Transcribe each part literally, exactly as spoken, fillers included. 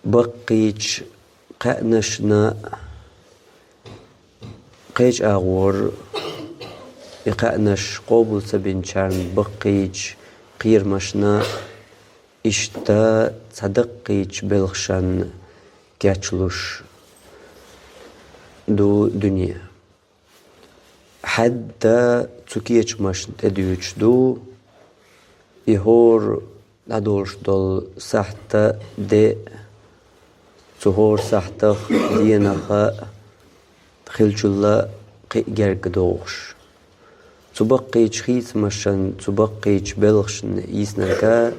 Баккхийча кхаьънашна кхечу агӀор, и кхаьънаш къобал ца бинчарна баккхийча кхерамашна, иштта цхьа даккхийча белхашна кечлуш ду дуьне. Хьаьдда цу кечамашна тӀедуьйцуш ду и хӀора дӀадолуш долу сахьта де, цу хӀора сахьтах, денах хиллачул а кхин а герга догӀуш. Цу баккхийчу хийцамашна, цу баккхийчу белхашна йиснарг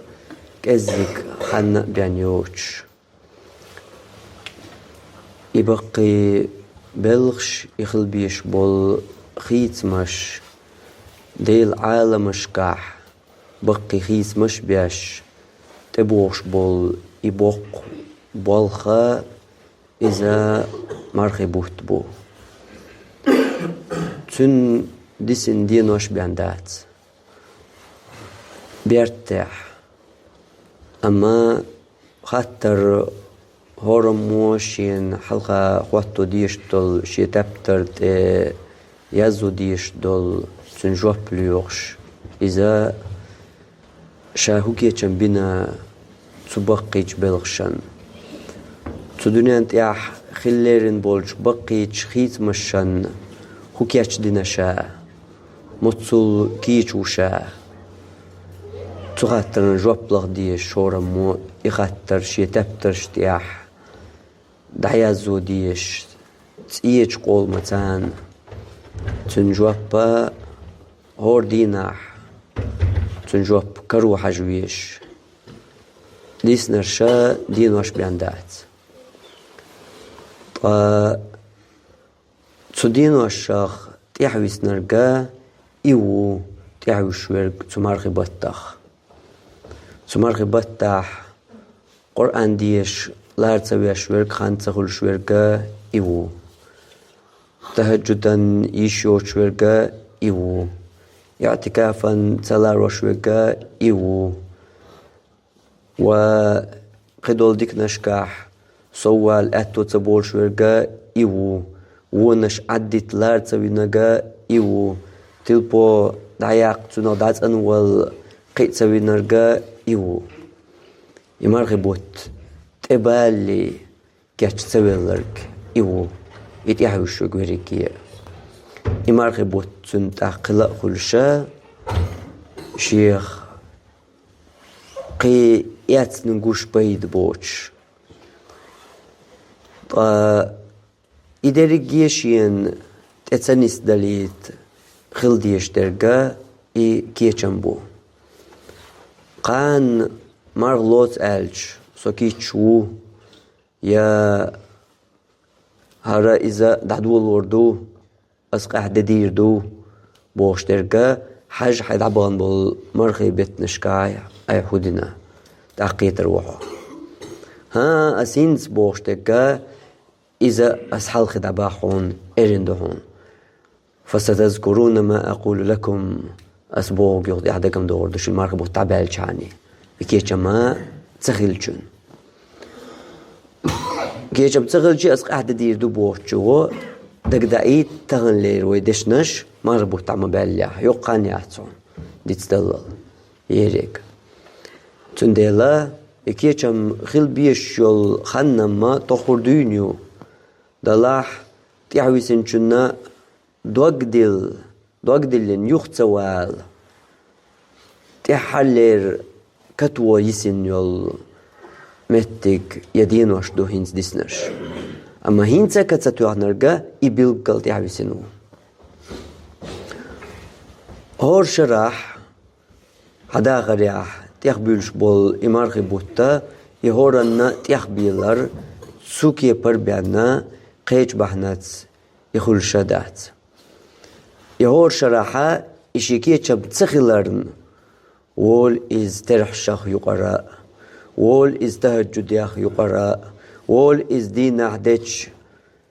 кӀеззиг хан а бен йоцуш. И баккхий белхаш, и хила безаш болу хийцамаш, Делан Ӏаламашкахь баккхий хийцамаш беш, тӀебогӀуш болу и боккха болх, иза мархи бутт бу. Цуьнан дисина денош бен дац. Бертехь. Амма хаттар хӀораммо шена хьалха хӀотто дезаш долу, шен тептар тӀе язъян дезаш долу, цуьнан жоп лоьхуш, иза ша хӀун кечам бина цу баккхийчу белхашна. Цу дуьнен тӀехь хила лерина болчу баккхийчу хийцамашна хӀун кечдина ша, муьлхачул кийча ву ша. Цу хаттарна жоп лаха дезаш хӀораммо и хаттар шен тептарш тӀехь дӀаязъян дезаш, цӀечу къоламца цуьнан жоп а хӀора дийнахь, цуьнан жоп каро хьажа везаш, диснарш а денош бен дац. Ткъа цу деношах тӀаьхьависнарг и ву, тӀаьхьавуьсуш верг цу мархи баттах. Цу мархи баттахь Къуръан дешаш лара ца веш верг, хан ца хуьлуш верг и ву. ТахӀаджудан йиш йоцуш верг и ву. ИӀтикафан ца ларош верг и ву. Ва кхидолу диканашкахь соввала аьтто ца болуш верг и ву. Вонаш Ӏаддита лара ца винарг и ву. Тилпо дӀаяккха, цунах дӀацӀанвала кхиа ца винарг и ву. И мархи бутт тӀебалале кечвелларг и ву, и тӀаьхьавуьсуш верг верриге. И мархи бутт цуьнан тӀаккха хила а хуьлуш, шех кхин эцна гуш пайда боцуш. Ткъа и дерриге шена тӀе ца нисдалийта хила дезаш дерг и кечам бу. Кхана марха лоцу аьлча, со кийча ву, я хӀара иза дӀадолор ду, ас къаьхьа де дийр ду, бохуш дерг, хьажа хьайн дӀабахана болу мархи беттанашкахь айхьа хӀун дина, тӀаккха кхетар ву хьо. ХӀан, ас хӀинца бохуш дерг, иза ас хьалхе дӀабахьа хьуна, эрна ду хьуна. «فستذكرون ما أقول لكم», ас бохург юха тӀаьхьа дагам догӀур ду шуна мархи бутт дӀабаьллачхьана, и кечам ца хилчун. Кечам ца хилча, ас къаьхьа де дийр ду бохучо дагадаийта таханлера вай дешнаш, мархи бутт дӀа ма баьллехь, йоккха хан яц хьуна, дицдаллал, ерега. Цундела и кечам хила безаш йолу хан-м тоххур дуьйна ю. Делахь тӀаьхьависинчунна дог дилла, дог диллина юха ца вала, тӀаьххьарлера катво йисина йолу меттиг я денош ду хӀинца диснарш. Амма хӀинца а ка ца тоьхнарг и билггал тӀаьхьависина ву. ХӀора шарахь, хьан дахарехь, тӀехбуьйлуш болу и мархи бутт, и хӀоранна тӀехбелар, цу кепара бен кхечу бахьанаца и хуьлуш дац. И хӀора шарахь и шен кечам ца хиларна, волу иза терахьашах юкъара а, волу иза тахӀаджудех юкъара а, волу иза дийнахь дечу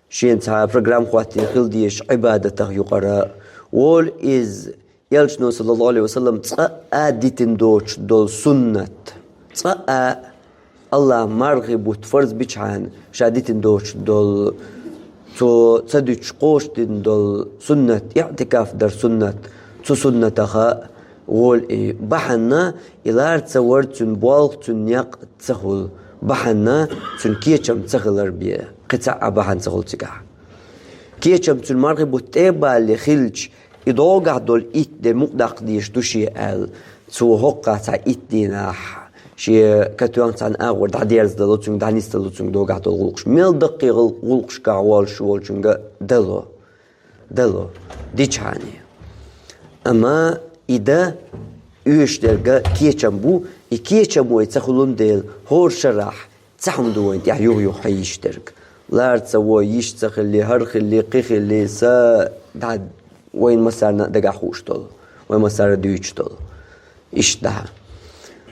шена цхьа программа хӀоттийна хила дезачу Ӏибадатах юкъара а, волу иза Элчано, саллаллаху Ӏалайхи ва саллам, цкъа а дитина доцуш долу суннат, цкъа а Аллахӏа мархий бутт фарз бичхьана, ша дитина доцуш долу, цо ца дуьтуш кхочушдина долу суннат, иътикаф дар суннат, цу суннатаха волу и бахьана, и лар ца вар, цуьнан болх, цуьнан некъ ца хуьлу бахьана, цуьнан кечам ца хилар бен, кхин цхьа а бахьана ца хуьлу цигахь. Кечам цуьнан мархий бутт тӀе а балале хилча, и догахь долу итт де мукъадаккха дезаш ду шен аьлла, цо хӀокхузахь цхьа итт дийнахь шен катоьхна цхьана агӀор дӀадерзадало цуьнга, дӀанисдало цуьнга догахь долу гӀуллакхаш. Мел даккхий гӀул-, гӀуллакхашкахь волуш волчуьнга дало. Дало. Дичхьана. Амма и дан оьшуш дерг кечам бу, и кечам вай ца хуьлун дела, хӀора шарахь цхьа хӀума ду вайна тӀехь юха-юха хьийзаш дерг. Лар ца во, йиш ца хилли, хӀара хилли, кхин хилли, са дӀа вайна массарна а дагахь хууш долу, вай массара а дуьйцуш долу. Иштта дӀа.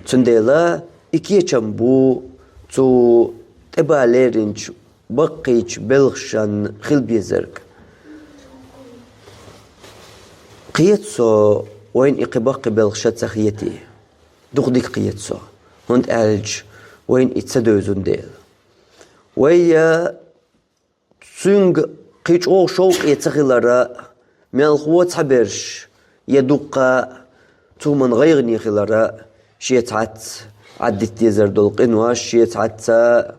Цундела и кечам бу цу тӀебан леринчу баккхийчу белхашан хила безарг. Кхета со, вайна и кхин баккхий белхаш а ца хетий. Дукха дика кхета со, хӀунда аьлча вайна и ца девзина дела. Вай я цуьнга кхин чӀогӀа шовкъе ца хилара, мелхо цхьаберш я дуккха цу хӀуманна гӀайгӀане хилара, шен цхьацца Ӏаддита дезар долу къинош, шен цхьацца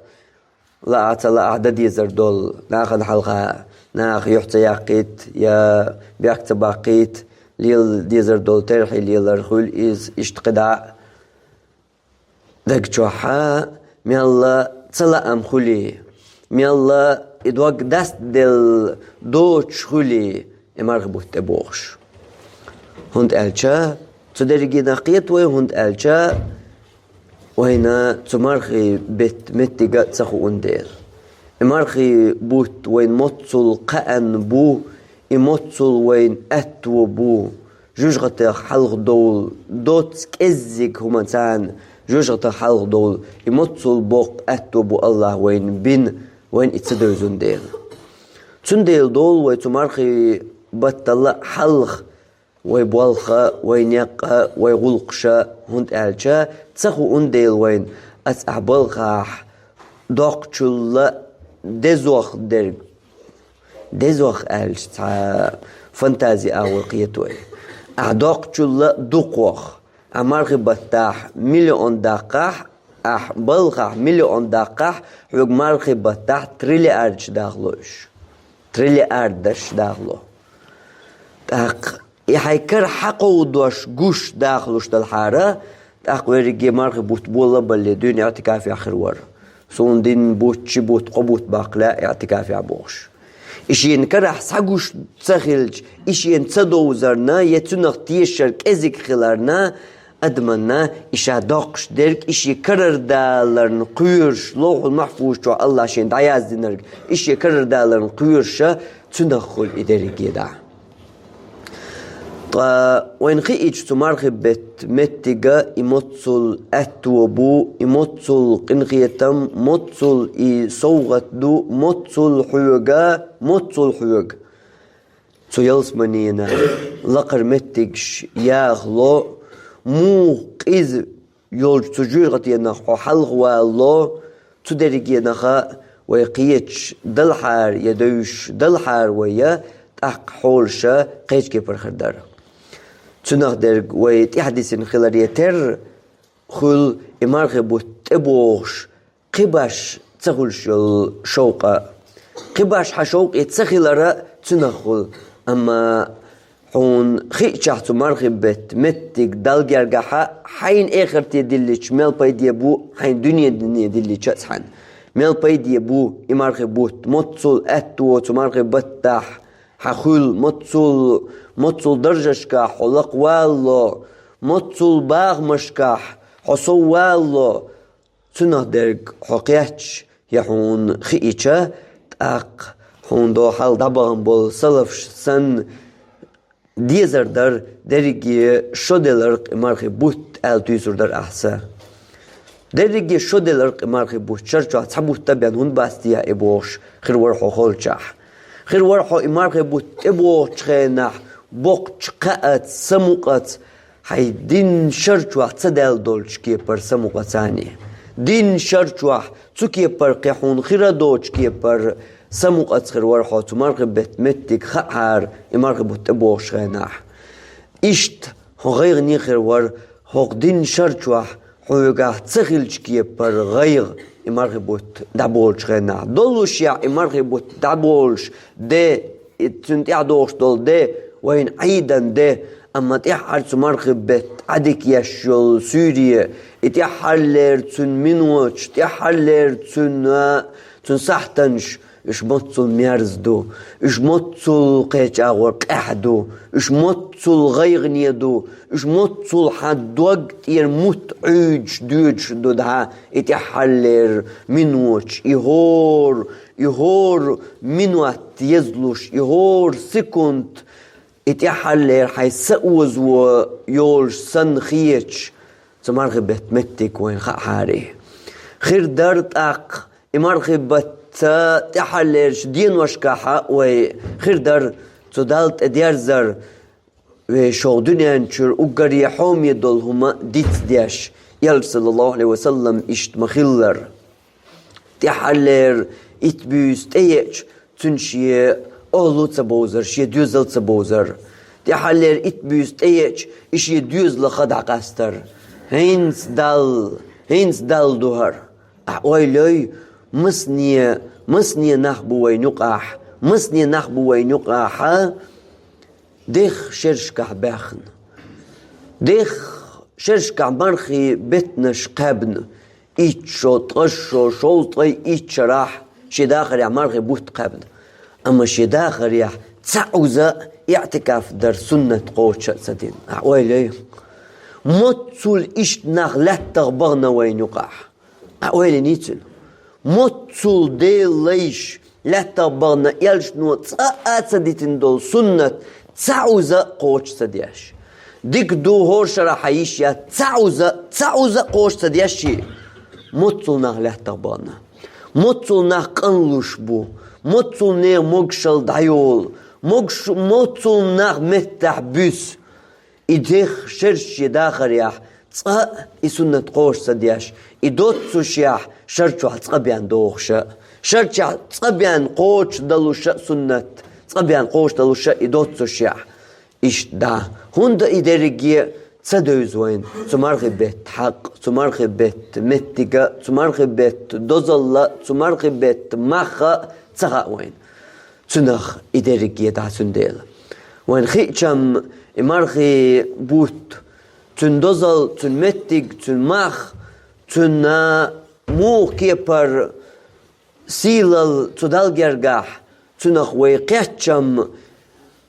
лаахь а ца лаахь а дан дезар долу, нахана хьалха наха юьхь ца яккхийта я бехк ца баккхийта, лела дезар долу терхий лелар хуьлу иза, иштта кхидӀа а. Даг чохь а мелла ца лаам хуьлий, мелла и дог дастделла доцуш хуьлий, и мархий бутт тӀебогӀуш. ХӀунда аьлча цу дерригенах кхета вай, хӀунда аьлча вайна цу мархий бетт меттиг а ца хуун дела. И мархий бутт вайна моццул кхаъан бу, и моццул вайна аьтто бу. Жоьжахатех хьалха довла доццу кӀеззиг хӀума царна жоьжахатех хьалха довла, и моццул боккха аьтто бу Аллахь вайна бина, вайна и ца девзун дела. Цундела долу вай цу мархий баттал а хьалха вай болх а, вай некъ а, вай гӀуллакхаш а, хӀунда аьлча ца хуун дела вайна, ас ахь балхахь доккхачул а дезох дерг. Дезох аьлча, цхьа фантази агӀор кхета вай. Ахь доккхачул а дукхох, ахь мархий баттахь миллион даккхахь, ахь балхахь миллион даккхахь, хьоьга мархий баттахь триллиардаш дахло уьш. Триллиардаш дахло. ТӀаккха и хьайн кара хьакховдош гуш дахлуш далахьара, тӀаккха верриге мархий бутт болабалле дуьйна иътикафехь хир вара. Суна дин бутт, ши бутт, кхо бутт баккха лаьа иътикафехь бохуш. И шена карахь схьагуш ца хилча, и шена ца довзарна, я цуьнах тешар кӀезиг хиларна, адаманна и ша доккхуш дерг, и шен карардаларна кхоьруш, Ловхьул-Махьфуз чохь Аллахь шена дӀаяздинарг, и шен карардаларна кхоьруша, цуьнах хуьлу и дерриге дӀа. Ткъа вайна хиъча цу мархий бетт меттиг а и моццул аьтто бу, и моццул къинхетам, моццул и совгӀат ду, моццул хьоьга, моццул хьоьга. Цу ялсаманина лакхара меттигаш яхало, муха къиза йолчу цу жоьжахатенах хьо хьалхавало, цу дерригенах а вай кхеташ далахьара я девзаш далахьара вай, я тӀаккха хьолаша кхечу кепара хир дара. Цуьнах дерг вай тӀаьхьадисина хиларе терра хуьлу и мархий бутт тӀебогӀуш, кхин баш ца хуьлуш йолу шовкъ а. Кхин баш хьан шовкъе ца хилар а цуьнах хуьлу, амма хьуна хиъчахь цу мархий бетт меттиг Далла гергахь а хьайна эхарте диллича мел пайде бу, хьайна дуьнене диллича а цхьаьна. Мел пайде бу и мархий бутт, моццул аьтто цу мархий баттахь хьан хуьлу, моццул, моццул даржашкахь хьо лакхавало, моццул бахамашкахь хьо соввало, цуьнах дерг хьо кхетча, я хьуна хиъча, тӀаккха хьуна дохьал дӀабахана болу салафаш санна, дезар дара дерриге шо делар кхин мархий бутт аьлла туьйсур дара ахьа сан. Дерриге шо делар кхин мархий бутт, шар чохь цхьа бутт а бен хӀунда бац техьа и бохуш, хир вара хьо холчахь. Хир вара хьо и мархий бутт тӀебогӀучу хенахь, боккхачу кхаъаца, самукъаца, хьайн дин шар чохь ца даьлла долчу кепара самукъацани. Дин шар чохь цу кепара кхин хьуна хир а доцу кепара самукъаца хир вара хьо цу мархи бетта меттиг хаахьара и мархи бутт тӀебогӀучу хенахь. Иштта хьо гӀайгӀане хир вара хӀокху дин шар чохь хьоьгахь ца хиллачу кепара гӀайгӀа и мархи бутт дӀаболучу хенахь. Доллушехь и мархи бутт дӀаболуш де, и цуьнан тӀаьхьа догӀуш долу де вайна Ӏийдан де, амма тӀаьххьара цу мархи бетта Ӏадика еш йолу суьйре, и тӀаьххьарлера цуьнан миноташ, тӀаьххьарлера цуьнан, цуьнан сахьтанаш, уьш моццул мерза ду, уьш моццул кхечу агӀор къаьхьа ду, уьш моццул гӀайгӀане ду, уьш моццул хьан дог тӀера мутт Ӏуьйдуш доьдуш ду дӀа, и тӀаьххьарлера миноташ, и хӀора, и хӀора минот езлуш, и хӀора секунд, и тӀаьххьарлера хьайн са озо йолуш санна хеташ, цу мархи бетта меттиг вайна хаахьара. Хир дара тӀаккха, и мархи бетта тӀаьххьарлерчу деношкахь а вай хир дара цу Далла тӀедерзар, вешан хӀокху дуьнен чуьра уггаре хьоме долу хӀума дицдеш, Элча, саллаллаху Ӏалайхи ва саллам, иштта ма-хиллара. ТӀаьххьарлера итт буьйса тӀееача, цуьнан шен охьалу ца бовзар, шен доьзал ца бовзар. ТӀаьххьарлера итт буьйса тӀееача, и шен доьзалан ха дӀакъастар. ХӀинца Далла, хӀинца Далла ду хӀара. Ахь ойла йой, масане, масане нах бу вайна юкъахь, масане нах бу вайна юкъахь, дехха шерашкахь баьхна. Дехха шерашкахь мархи беттанаш кхаьбна, итт шо, ткъа шо, шовзткъе итт шарахь шен дахарехь мархи бутт кхаьбна. Амма шен дахарехь цхьа уза иӀтикаф дар суннат кхочуш а ца дина. Ахь ойла йой, моццул иштта нах лаьттах бахана вайна юкъахь. Ахь ойла йиний цуьнан? Моццул Делан лайш лаьттах бахана, элчано цкъа а ца дитина долу суннат цхьа уза а кхочуш ца деш. Дика ду, хӀора шарахь хьан йиш яц, цхьа уза, цхьа уза а кхочуш ца деш шен. Моццул нах лаьттах бахана. Моццул нах къанлуш бу. Моццул нехан могушалла дӀайолу. Могуш-, моццул нах меттахь буьсу. И дехха шераш шен дахарехь цкъа а и суннат кхочуш ца деш, и доццушехь шар чохь цкъа бен дохуш а, шар чохь цкъа бен кхочуш далуш а суннат, цкъа бен кхочуш далуш а и доццушехь. Иштта дӀа. ХӀунда и дерриге а ца девза вайна цу мархи бетта хьакъ, цу мархи бетта меттиг а, цу мархи бетта дозалла, цу мархи бетта мах а ца хаьа вайна. Цунах и дерриге дӀа цундела. Вайна хиъчам, и мархи бутт, цуьнан дозалла, цуьнан меттиг, цуьнан мах, цуьнан муха кепара сийлалла цу Далла гергахь, цунах вай кхеччам,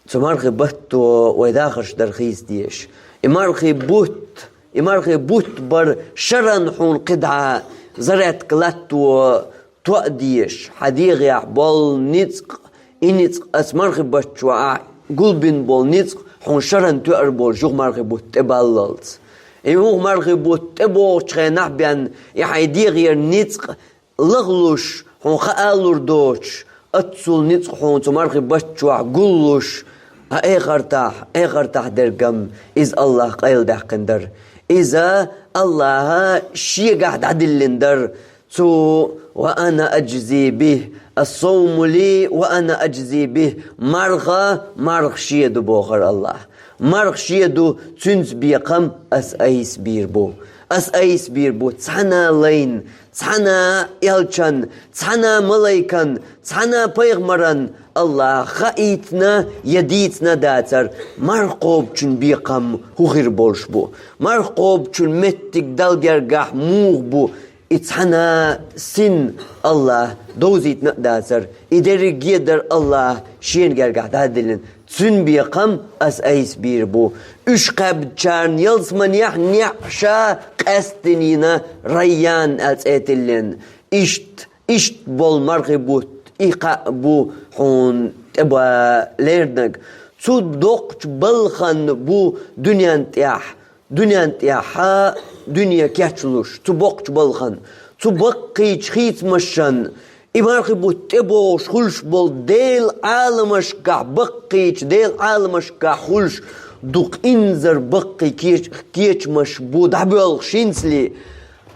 цу мархи батто вай дахарш дар хийца дезаш. И мархи бутт, и мархи бутт бар шаран хьуна кхидӀа зарядка латто тоа дезаш, хьан дегӀехь болу ницкъ, и ницкъ, ас мархи баттачохь гулбина болу ницкъ хьуна шаран тоьар болуш юха мархи бутт тӀебаллалц. И юха мархи бутт тӀебогӀучу хенахь бен, и хьайн дегӀера ницкъ лахлуш, хьуна хаа лур доцуш, аццул ницкъ хьуна цу мархи баттачохь гуллуш, а эхартахь, эхартахь дергам иза АллахӀа къайладаьккхина дара. Иза АллахӀа шегахь дӀадиллина дара. Цо: «Ва ана аджзи бихӀ, ас-совму ли ва ана аджзи бихӀ», марха, марха шен ду, бохура АллахӀа. Марха шен ду, цуьнца бекхам ас айса бийр бу. Ас айса бийр бу, цхьана а лайна, цхьана а элчан, цхьана а малайкан, цхьана а пайхамаран АллахӀа хаийтина я дийцина дацара, марха кхобучун бекхам хӀун хир болуш бу. Марха кхобучун меттиг Далла гергахь муха бу, и цхьана а син АллахӀа довзийтина а дацара, и дерриге дара АллахӀа шена гергахь дӀадиллина. Цуьнан бекхам ас айса бийр бу. Уьш кхаьбначарна ялсаманехь неӀ ша къаьсттина йина Райян аьлла цӀе тиллина. Иштта, иштта болу мархи бутт, и кхаъ бу хьуна тӀебан лернарг. Цу доккхачу балхана бу дуьнен тӀехь, дуьнен тӀехьа дуьне кечлуш, цу боккхачу балхана, цу баккхийчу хийцамашан, и мархи бутт тӀебогӀуш хуьлуш болу Делан Ӏаламашкахь, баккхийчу Делан Ӏаламашкахь хуьлуш дукха инзар баккхий кеч-, кечамаш бу дӀабоьлхуш хӀинцале.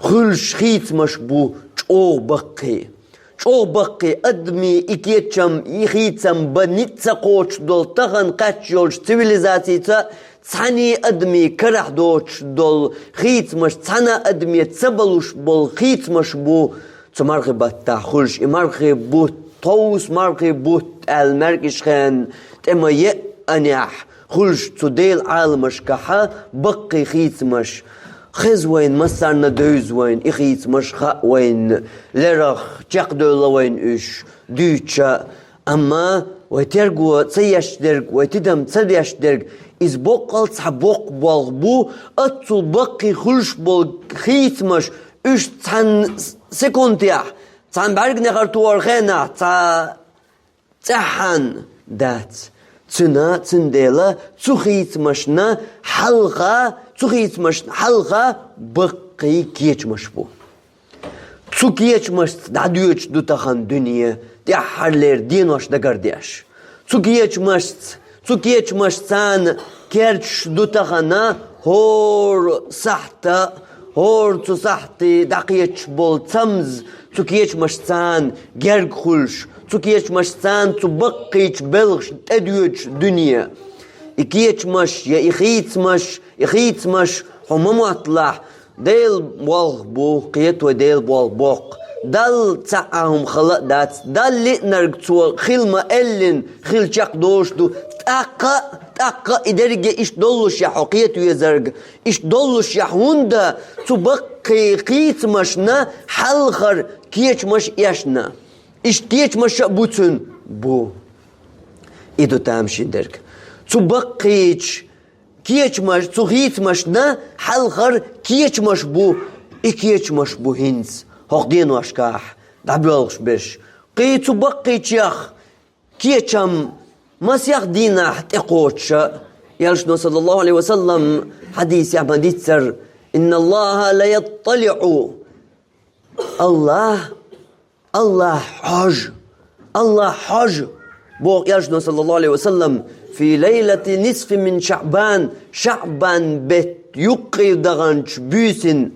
Хуьлуш хийцамаш бу чӀогӀа баккхий. ЧӀогӀа баккхий адамийн и кечам, и хийцам бан ницкъ ца кхочуш долу тахана кхаьчна йолчу цивилизацица цхьаьний адамийн карахь доцуш долу хийцамаш, цхьана адаме ца балуш болу хийцамаш бу цу мархи баттахь хуьлуш. И мархи бутт тховса мархи бутт аьлла маьркӀаж хенна тӀе ма еанехь, хуьлуш цу Делан Ӏаламашкахьа баккхий хийцамаш. Хеза вайна массарна, девза вайна и хийцамаш, хаьа вайна, лерах чекхдевлла вайна уьш, дуьйцуш. Амма вай терго ца еш дерг, вай тидам ца деш дерг, иза боккъал цхьа боккха болх бу, оццул баккхий хуьлуш болу хийцамаш, уьш цхьана секундехь, цхьана бӀаьрганегӀар тохаран хенахь, цхьа цӀеххьана дац. Цуьнан, цундела цу хийцамашна хьалха, цу хийцамашна хьалха баккхий кечамаш бу. Цу кечамашца дӀадоьдуш ду тахана дуьне, тӀаьххьарлера денош дагардеш. Цу кечамашца, цу кечамашца царна кечдеш ду тахана хӀора сахьта, хӀора цу сахьте дӀакхеташ болу цамза, цу кечамашца царна герга хуьлуш, цу кечамашца царна цу баккхийчу белхашна тӀедоьдуш дуьне. И кечамаш я и хийцамаш, и хийцамаш хьо ма мотталахь, Делан болх бу, кхета вай Делан болх боккха. Далла цхьа а хӀума хала а дац, Далла лиънарг Цо хила ма-аьллина, хила чекхдолуш ду. ТӀаккха а, тӀаккха а и дерриге иштта доллушехь хьо кхета везарг, иштта доллушехь, хӀунда цу баккхий хийцамашна хьалхара кечамаш эшна. Иштта кечамаш а бу цуьнан? Бу. И ду тамашийна дерг. Цу баккхийчу кечамаш, цу хийцамашна хьалхара кечамаш бу, и кечамаш бу хӀинца хӀокху деношкахь дӀабоьлхуш берш. Кхин цу баккхийчех кечам масех дийнахь тӀекхочуш а, Элчано, саллаллаху Ӏалайхи ва саллам, хьадисехь ма-дийццара: «Инналлаха ла ятталиӀу». Аллах, Аллах хьожу, Аллах хьожу, боху Элчано, саллаллаху Ӏалайхи ва саллам, «фи лайлати нисфи мин ШаӀбан», ШаӀбан беттан юккъе даханчу буьйсина.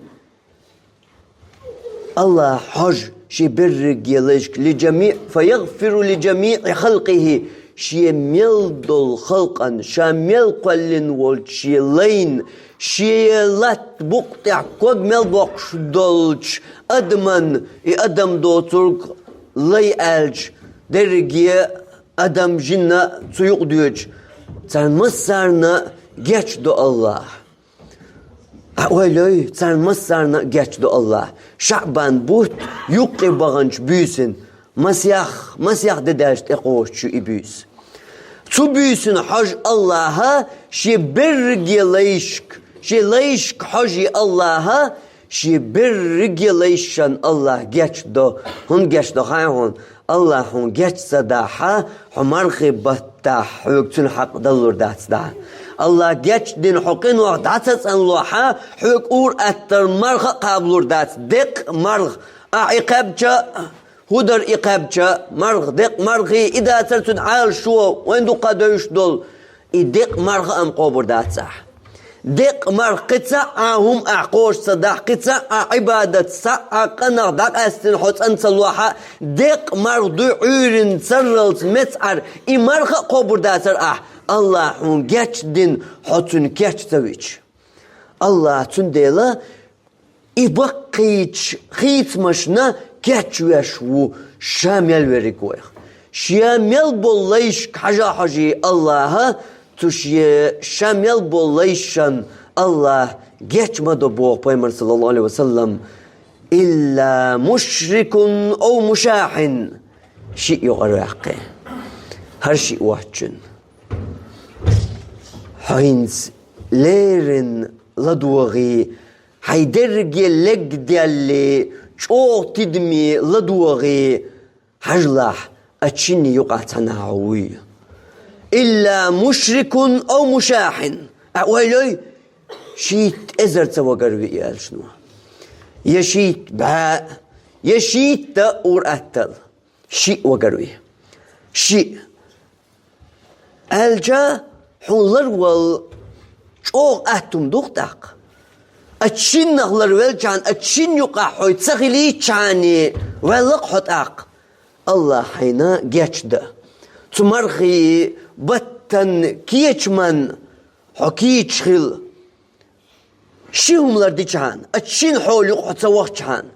Аллах хьожу Шен берриге лайшка, «ли жами-, фа ягъфиру ли жамиӀи халкъихи», Шен мел долу халкъан, Ша мел кхоьллина волчу Шен лайн, Шен латта букъа тӀехь ког мел боккхуш долчу адаман, и адам доцург лай аьлча, дерриге адам, жин а цу юкъа доьдуш, царна массарна гечдо Аллах. Ӏа ойла йой, царна массарна а гечдо Аллах. ШаӀбан бутт юккъе баханчу буьйсина, масех, масех де даьлча тӀекхочуш ю и буьйса. Цу буьйсина хьожу Аллаха Шен берриге лайшка, Шен лайшка хьожий Аллаха, Шен берриге лайшан Аллах гечдо. ХӀунда гечдо хаьий хьуна? Аллах хьуна геч ца дахь, хьо мархи баттахь хьоьга цуьнан хьакъ далалур дац дӀа. Аллах гечдина хьо къинойх дӀа ца цӀанлахь, хьоьга ур-аттар марха а кхабалур дац, деккъа марха. Ахь и кхаьбча, хӀун дара и кхаьбча, марха, деккъа мархий, и дацара цуьнан Ӏалашо, вайн дуккха девзаш долу, и деккъа марха а ма кхобур дац ахь. Деккъа марха, кхин цхьа а хӀума ахь кхочуш ца дахь, кхин цхьа а Ӏибадат, цхьа а къинойх дӀакъаьстина хьо цӀан ца лахь, деккъа марха дуй Ӏуьйранна царралц мецӀар, и марха а кхобур дацара ахь, Аллах хьуна гечдина хьо цуьнан кеч ца вича. Аллах цундела и баккхийчу хийцамашна кечвеш ву Ша мел верриг вайх. Шен мел болу лайшка хьажа а хьожий Аллаха, цу Шен, Ша мел болу лайшан Аллах геч ма до, боху Пайхамар, саллаллаху Ӏалайхи ва саллам, «илла мушрикун ав мушахьин». Шиъ юкъара ваьккхи. ХӀара шиъ воцчунна. Хьо хӀинца леррина ладогӀий, хьайн дерриге легделлий, чӀогӀа тидаме ладогӀий, хьажалахь, оцу шинна юкъахь цхьанхьа хьо вуй. «Илла мушрикун ав мушахьин». Ӏа ойла йой, шийтта эзар ца вагар вий, аьлла шуна. Я шийтта бӀе, я шийтта ур-аттал. Шиъ вагар вий. Шиъ. Аьлча, хьуна ларвала чӀогӀа атта хӀума ду-кх тӀаккха. Оцу шиннах ларвелчхьана, оцу шинна юкъахь хьо ца хилийчхьана, ваьлла-кх хьо тӀаккха. АллахӀ хьайна гечдан. Цу мархийн баттан кечаман хьо кийча хила. Ши хӀума лардичхьана, оцу шинна хьола юкъа хьо ца вахчхьана,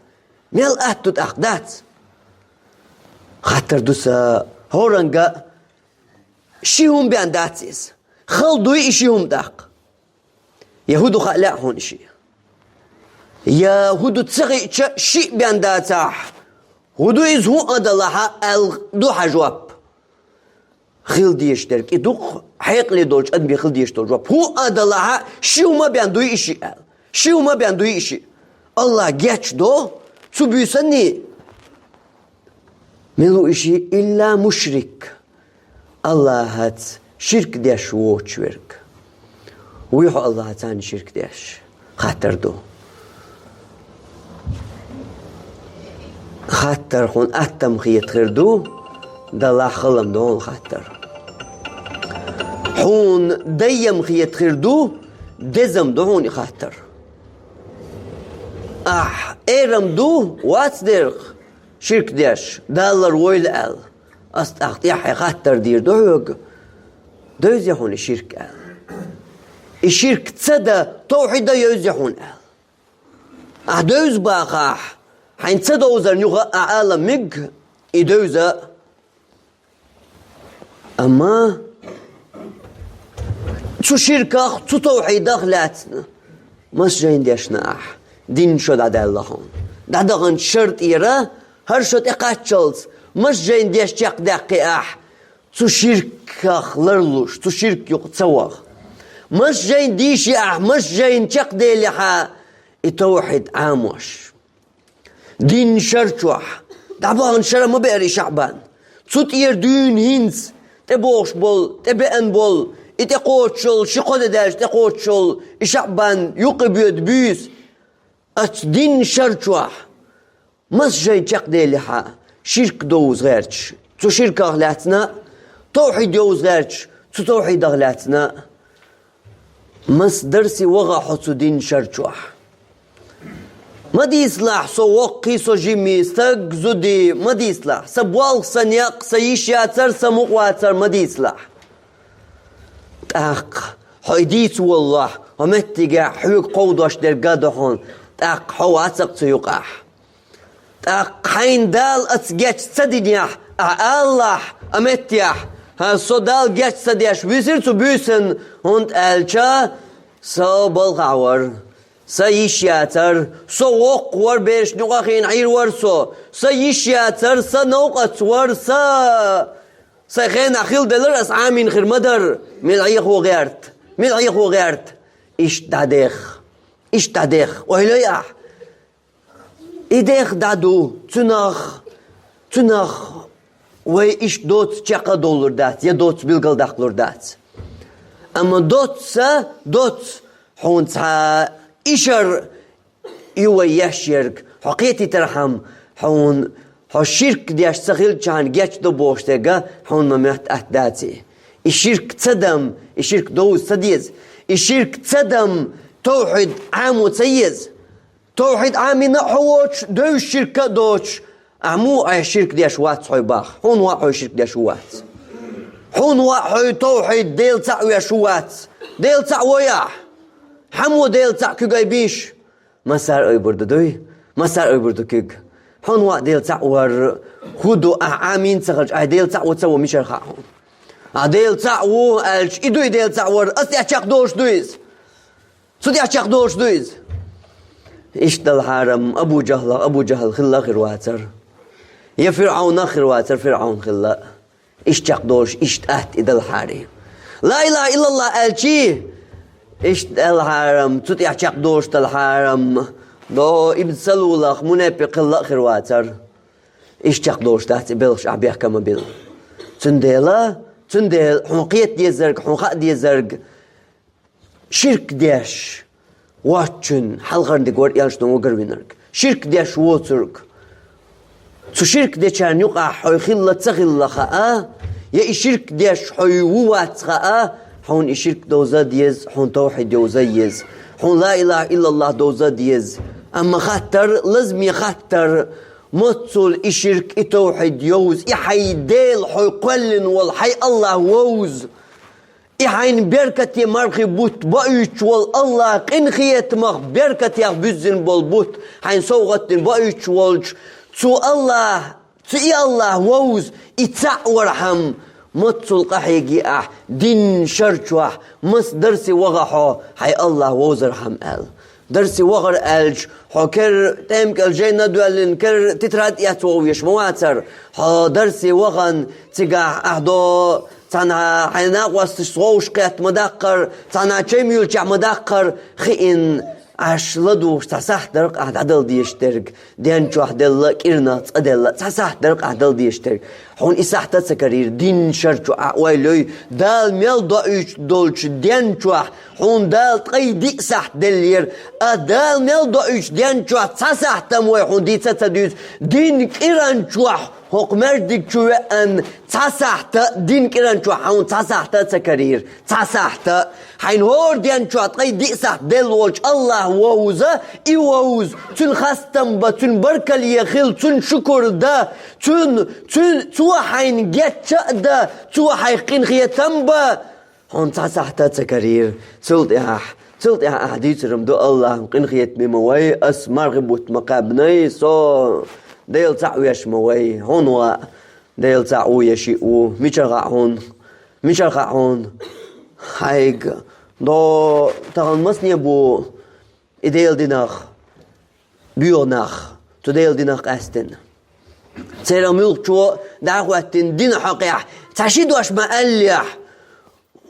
мел атта ду тӀаккха, дац? Хаттар ду сан хӀоранга, ши хӀума бен дац иза? Хала дуй и ши хӀума тӀаккха? Я хӀун ду хаа лаьа хьуна и шиъ? Я хӀун ду ца хиъча, шиъ бен дацахь, хӀун ду иза хӀуъа а далахьа аьлла ду хьан жоп? Хила дезаш дерг и ду-кх, хьекъале долчу адамийн хила дезаш долу жоп. ХӀуъа а далахьа, ши хӀума бен дуй и шиъ аьлла. Ши хӀума бен дуй и шиъ. АллахӀ гечдо цу буьйсанний. Мила ву и шиъ? Илла мушрик. АллахӀаца ширк деш воцуш верг. Вуй хьо АллахӀаца ширк деш? Хаттар ду. Хаттар хьуна аттам хета хир ду, далахь хала-м ду хьуна хаттар. Хьуна дайам хета хир ду, деза-м ду хьуна и хаттар. Ахь эр-м ду, вац дерг ширк деш, Далла ларвойла аьлла. Ас тӀаккха тӀаьххье хаттар дийр ду хьоьга, девзий хьуна и ширк аьлла? И ширк ца дан, тавхьид дан евзий хьуна аьлла. Ахь девза бахахь, хьайна ца довзарна юха а ала мега и девза. Амма цу ширках, цу тавхьидах лаьцна маса жайна дешна ахь, динан шо дӀадаьлла хьуна. ДӀадаханчу шар тӀера хӀара шо тӀекхаччалц маса жайна деш чекхдаьккхи ахь, цу ширках ларлуш, цу ширк юкъа ца ваха? Маса жайна дийши ахь, маса жайна чекхделихьа и тавхьид Ӏамош? Динан шар чохь, дӀабахана шара ма беара и ШаӀбан. Цу тӀера дуьйна хӀинца тӀебогӀуш болу, тӀебеана болу, и тӀекхочуш йолу, ши-кхо де даьлча тӀекхочуш йолу и ШаӀбан юккъе боьду буьйса. Оцу динан шар чохь маса жайна чекхдалиха, ширк довза гӀерташ, цу ширках лаьцна, тавхьид йовза гӀерташ, цу тавхьидах лаьцна, маса дарсе ваха хьо цу динан шар чохь? Ма дийцалахь, со воккхий, со жимий, стаг, зудий, ма дийцалахь, сан болх, сан некъ, сан йиш яцар, сан мукъа вацар, ма дийцалахь. ТӀаккха хьо и дийца воллохь, хьо меттигехь хьоьга кховдош дерг а ду хьуна, тӀаккха хьо вац-кх цу юкъахь. ТӀаккха хьайна Дала оцу геч ца динехь, ахь алалахь а меттехь: «ХӀан, со Далла геч ца деш висира цу буьйсанна, хӀунда аьлча со балхахь вара, сан йиш яцара, со воккха вара, берашна юкъахь хиъна Ӏийр вара со, сан йиш яцара, сан новкъаца вара, сан, сайн хенахь хила делара, ас Ӏамийна хир ма дара, мила Ӏехо гӀерта, мила Ӏехо гӀерта». Иштта дӀадех, иштта дӀадех, ойла йой ахь. И дех дӀа ду, цунах, цунах вай иштта доцца чекх а довлур дац, я доцца билгалдаккхалур дац. Амма доцца, доцца, хьуна цхьа ишар ю вай еш ерг, хьо кхетийтархьама, хьуна, хьо ширк деш ца хилчхьана геч до бохуш дерг а хьуна ма моьтту атта даций. И ширк ца дам, и ширк довза ца деза, и ширк ца дам, тавхьид Ӏамо ца еза. Тавхьид Ӏамийна а хьо воцуш, девзаш ширк а доцуш, ахь муха, хьо ширк деш вац хьо бах? Хьуна ваъ, хьо ширк деш ву вац. Хьуна ваъ, хьо тавхьид, Дела цхьаъ веш ву вац. Дела цхьаъ вой ахь? Хьан мо Дела цхьаъ куьг айбийша? Массара а ойбур ду дуй? Массара а ойбур ду куьг? Хьуна ваъ, Дела цхьаъ вар хӀун ду, ахь Ӏамийна ца хилча, ахь Дела цхьаъ ву ца ву мичара хаьа хьуна? Ахь Дела цхьаъ ву аьлча, и дуй Дела цхьаъ вар, ас тӀехь чекхдолуш ду иза? Цу тӀехь чекхдолуш ду иза? Иштта далхьарам Абу Джахьлах Абу Джахьл хилла а хир вацара. Я ФирӀавнах хир вацара, ФирӀавн хилла а. Иштта чекхдолуш, иштта атта и далхьарий. Ла илаха иллаллах аьлчий, иштта далхьарам, цу тӀехь чекхдолуш далхьарам, до Ибн Салулах мунепикъ хилла а хир вацара. Иштта чекхдолуш дац и белхаш ахь бехкам а бина. Цундела, цундела хьуна кхета дезарг, хьуна хаа дезарг, ширк деш воцчунна хьалхарниг вара элчано вагарвинарг. Ширк деш воцург. Цу ширк дечарна юкъахь хьо хилла ца хилла хаа, я и ширк деш хьо ву вац хаа, хьуна и ширк довза а деза, хьуна тавхьид йовза а еза. Хьуна ла илахӀа иллаллахӀ довза деза. Амма хаттар, лазаме хаттар, моццул и ширк, и тавхьид йовза, и хьай Дела хьо кхоьллина волу хьай АллахӀ вовза. И хьайна беркате мархи бутт баийтуш волу АллахӀ, къинхетамах, беркатех буьззина болу бутт хьайна совгӀат дина баийтуш волчу цу АллахӀ, цу и АллахӀ вовза, и цхьаъ вархьама, моццул къахьега ахь динан шар чохь, маса дарсе ваха хьо хьай АллахӀ вовзархьама аьлла. Дарсе вахара аьлча, хьо кер тӀемкӀел жайна доьллина, кер тетрадь эцна вовъеш ма вацара. Хьо дарсе вахана, цигахь ахь до цхьанхьа хьайн накъосташца вовшахкхетта ма даккхара, цхьанхьа чай муьйлучехь ма даккхара, хиъна, Ӏаш ладугӀуш цхьа сахьт дара-кх ахь дӀадала дезаш дерг, ден чохь делла, кӀирнах цкъа делла, цхьа сахьт дара-кх ахь дала дезаш дерг. Хьуна и сахьт а ца карийра, динан шар чу ахь ойла йой, Дала мел доуьйтуш долчу ден чохь хьуна Дала ткъе диъ сахьт деллера, а Дала мел доуьйтуш ден чохь цхьа сахьт а вай хьуна дийца а ца дуьйцу, динан кӀиран чохь, хӀокху маьждиг чу веана, цхьа сахьт а динан кӀиран чохь хьуна цхьа сахьт а ца карийра. Цхьа сахьт а, хьайна хӀора ден чохь ткъе диъ сахьт делла волчу АллахӀ вовза, и вовза, цуьнан хастам бан, цуьнан баркалле хила, цуьнан шукур дан, цуьнан, цуьнан, цо хьайна гечдо а дан, цо хьайх къинхетам бан, хьуна цхьа сахьт а ца карийра. Цул тӀаьхьа, цул тӀаьхьа ахь дийцаран ду АллахӀ, къинхетаме ма вай, ас мархи бутт ма кхаьбнай, со Дела цхьаъ веш ма вай, хьуна ваъ, Дела цхьаъ ву я шиъ ву, мичара хаьа хьуна? Мичара хаьа хьуна? Хьайга до тахана масане бу и Делан динах боьха нах, цу Делан динах къаьстина. Церан муьлххачо дӀахӀоьттина динан хьокъехь цхьа ши дош ма-аьллехь,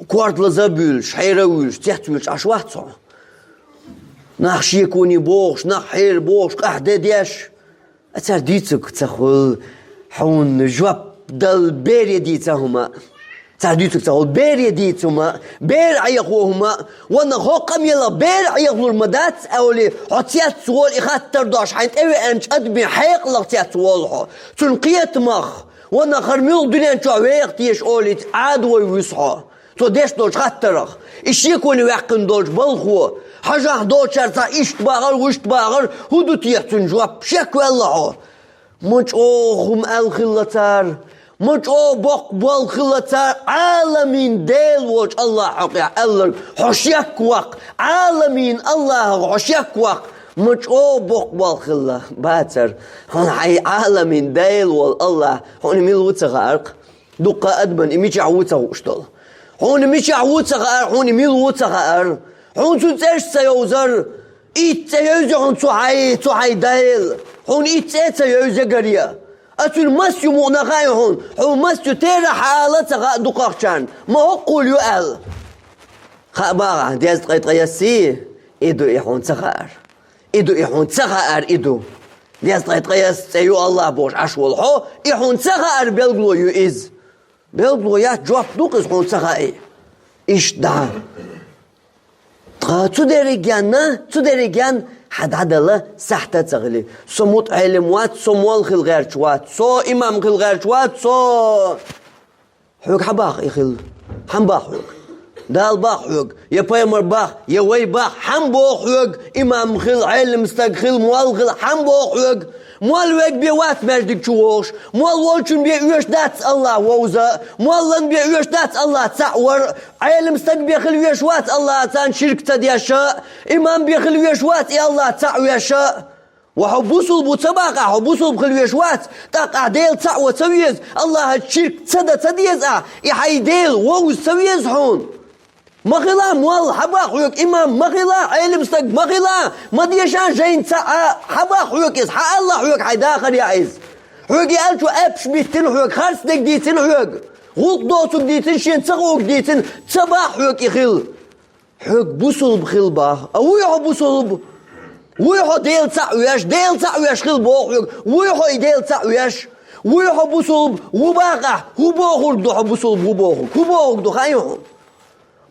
корта лаза а буьйлуш, хьера а вуьйлуш, цец а вуьйлуш Ӏаш вац хьо. Нах шеконе бохуш, нах хьера бохуш, къахьде деш, а цара дийцург ца хуьлу, хьуна жоп дала бере дийца хӀума. Цара дийцург ца хуьлу, бере дийца хӀума, бер Ӏехо хӀума, ванах хӀокху къамелах бер Ӏехалур ма дац, олий, хьо цец волу и хаттар дош хьайна тӀевеанчу адамийн хьекъалах цец волу хьо. Цуьнан кхетамах, ванах хӀара муьлха дуьнен чохь веха теша олий, Ӏадавой вуьсу хьо. Цо деш долчу хаттарах, и шеконе ваьккхина долчу балхо, хьажахь долчара цхьа иштта бахар, вуьшта бахар, хӀун ду те цуьнан жоп? Шек ваьлла хьо. Ма чӀогӀа хӀума аьлла хилла цара, ма чӀогӀа боккха болу хилла цара, Ӏаламийн Дела волчу АллахӀ хьокъехь аьлларг хьо шек ваккха, Ӏаламийн АллахӀах хьо шек ваккха, ма чӀогӀа боккха болу хилла бацара. Хьуна хьайн Ӏаламийн Дела волу АллахӀ хьуна мила ву ца хаьара-кх. Дуккха адамна и мичахь ву ца хууш долу. Хьуна мичахь ву ца хаьара, хьуна и мила ву ца хаьара. Хьуна цуьнан цӀерш ца йовзара. Итт цӀе йовза хьуна цу хьайн, цу хьайн Дела. Хьуна итт цӀе а ца йовза гаре. А цуьнан мас ю мукъана хаьа хьуна. Хьуна мас ю терахь хьала а ца хаьа дукхахчарна. Ма хӀоккхул ю аьлла. Хаа бахахь, дезткъе ткъайоьссий, и ду и хьуна ца хаьара. И ду и хьуна ца хаьара, и ду. Дезткъе ткъайоьсса цӀе ю АллахӀ бохуш Ӏаш волу хьо, и хьуна ца хаьара белгало ю иза. Белгало яц, жоп ду-кх иза хьуна ца хаий. Иштта дӀа. Тхан цу дерригенна, цу дерригенна хьан дӀадала сахьта а ца хили. Со мутаӀелим вац, со молла хила гӀерташ вац, со имам хила гӀерташ вац, со Хьоьга хьан боху и хила? Хьан боху хьоьга? Дала боху хьоьга, я пайхамар боху, я вай боху, хьан боху хьоьга? Имам хила, Ӏелам стаг хила, молла хила, хьан боху хьоьга? Молла верг бен вац маьждиг чу вогӀуш, молла волчун бен оьшуш дац АллахӀ вовза, моллан бен оьшуш дац АллахӀ цхьаъ вар, Ӏелам стаг бен хила веш вац АллахӀ царна ширк ца деш, имам бен хила веш вац и АллахӀ цхьаъ веш. Ва хьо бусулба ву ца баккхахь, хьо бусулба хила веш вац, тӀаккха ахь Дела цхьаъ ван ца веза, АллахӀаца ширк ца дан ца деза ахь, и хьайн Дела вовза ца веза хьуна. Ма хила молла, хьан боху хьоьга имам, ма хила Ӏелам стаг, ма хила, ма деша жайна цхьа а, хьан боху хьоьга иза, хьан аьлла хьоьга хьайн дахар яа иза? Хьоьга и аьллачо аьшпаш биттина хьоьга, харцдерг дийцина хьоьга, гӀуллакх доцург дийцина, шена ца хуург дийцина, ца боху хьоьга и хила. Хьоьга бусулба хила боху. А вуй хьо бусулба? Вуй хьо Дела цхьаъ веш? Дела цхьаъ веш хила боху хьоьга. Вуй хьо и Дела цхьаъ веш? Вуй хьо бусулба? Ву баккхахь, хӀун бохург ду хьо бусулба ву бохург? ХӀун бохург ду хаьий хьуна?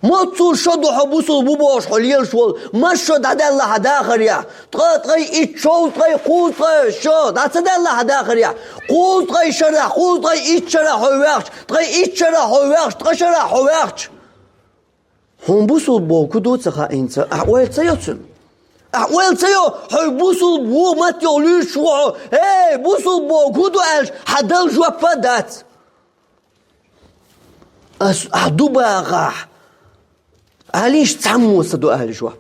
Моццул шо ду хьо бусулба ву бохуш хьо лелаш волу? Маса шо дӀадаьлла хьан дахарехь? Ткъа, ткъе итт, шовзткъе, кхузткъе шо дӀа ца даьлла хьан дахарехь? Кхузткъе шарахь, кхузткъе итт шарахь хьо ваьхча, ткъе итт шарахь хьо ваьхча, ткъа шарахь хьо ваьхча. Хьуна бусулба бохург хӀун ду ца хаьа хӀинца? Ахь ойла ца йо цунна? Ахь ойла ца йо, хьо бусулба ву, маттехь луьйш ву хьо? Эй, бусулба бохург хӀун ду аьлча, хьан дала жоп а дац. Ас ахь ду бахахь, алийша, цхьаммо ца ду аьлла жоп.